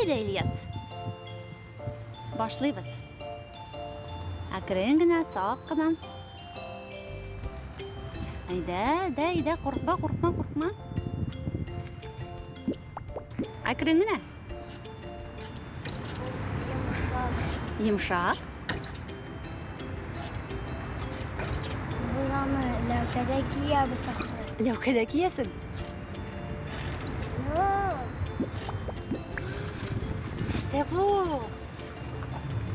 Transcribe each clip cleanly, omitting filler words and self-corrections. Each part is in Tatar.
Әйдә, Ильяс. Башлыйбыз. Әкрен генә, сак кына. Әйдә, әйдә, әйдә, куркма, куркма, куркма. Әкрен генә. Йомшак. Йомшак. Без аны ләүкәдә киябез ахры. Ләүкәдә киясең? Нәрсә бу?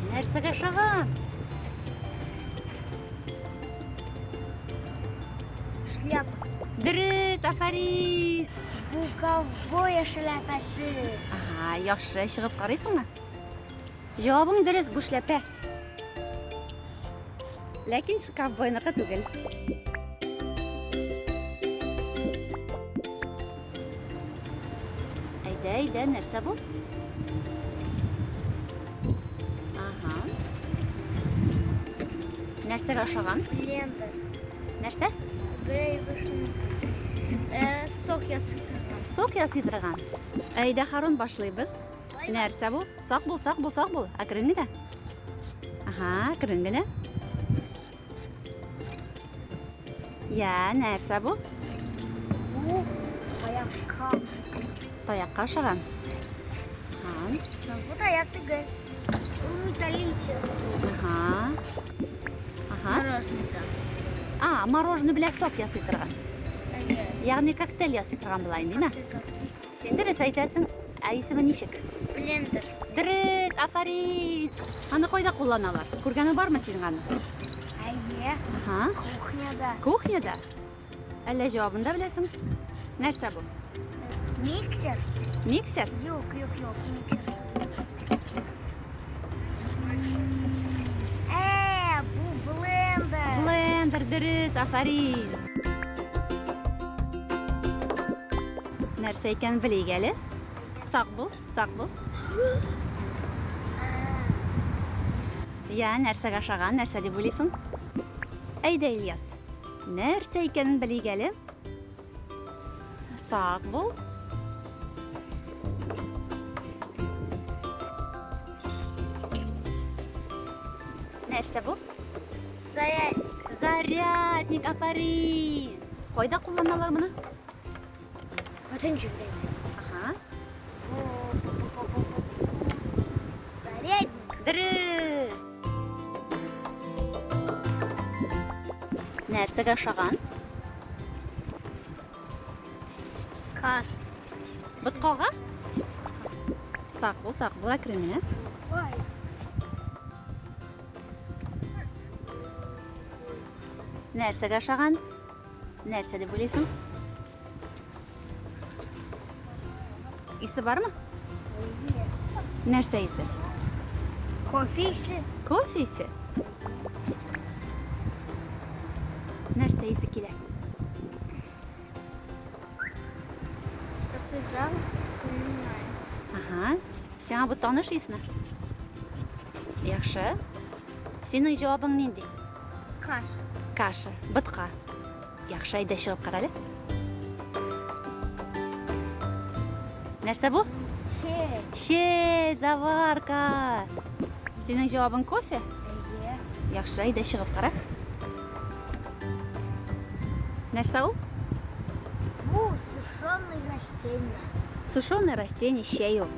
Нәрсәгә ошаган? Шляпа. Дөрес, афәрин. Бу ковбоя шляпасы. Ага, яхшы, чыгып карыйсыңмы? Җавабың дөрес, бу шляпә. Ләкин ковбойныкы түгел. Әйдә, әйдә, нәрсә бу? Ага. Нәрсәгә ошаган? Блендер. Нәрсә? Берәй бер сок ясый торган. Сок ясый торган. Әйдә, Харун, башлыйбыз. Нәрсә бу? Сак бул, сак бул, сак бул. Әкрен генә. Ага, әкрен генә. Я, нәрсә бу? Бу таякка. Таякка ошаган. Ага. Но бу таяк түгел. Ул металлический. Ага. Ага. Мороженое. А, мороженое белән сок ясый торган. Әйе. Ягъни коктейль ясый торган була инде, димә? Син дөрес әйтәсең. Ә исеме ничек? Блендер. Дөрес, афәрин. Аны кайда кулланалар? Күргәнең бармы синең аны? Әйе. Ага. Кухняда. Кухняда? Әллә җавабын да беләсең? Нәрсә бу? Миксер. Миксер? Юк, юк, юк, миксер. Ә, бу блендер. Блендер, дөрес, афәрин. Нәрсә икәнен белик әле. Сак бул, сак бул. Я, нәрсәгә ошаган, нәрсә дип уйлыйсың? Әйдә, Ильяс. Нәрсә икәнен белик әле. Сак бул. Нәрсә бу? Зарядник. Зарядник, афәрин. Кайда кулланалар моны? Бөтен җирдә. Ага. Бу, бу, бу, бу, бу, бу. Зарядник. Дөрес. Нәрсәгә ошаган? Каш. Боткага? Сак бул, сак бул, әкрен генә. Ой. Нәрсәгә ошаган? Нәрсә дип уйлыйсың? Исе бармы? Нәрсә исе? Кофе исе. Кофе исе? Нәрсә исе килә? Такой запах вспоминаю. Ага. Сиңа бу таныш исме? Яхшы. Синең җавабың нинди? Каша. Каша, ботка. Яхшы, әйдә чыгып кара әле. Нәрсә бу? Чәй. Чәй, заварка. Синең җавабың кофе? Әйе. Яхшы, әйдә чыгып кара. Нәрсә ул? Бу сушеный растение. Сушеное растение, чәй ул.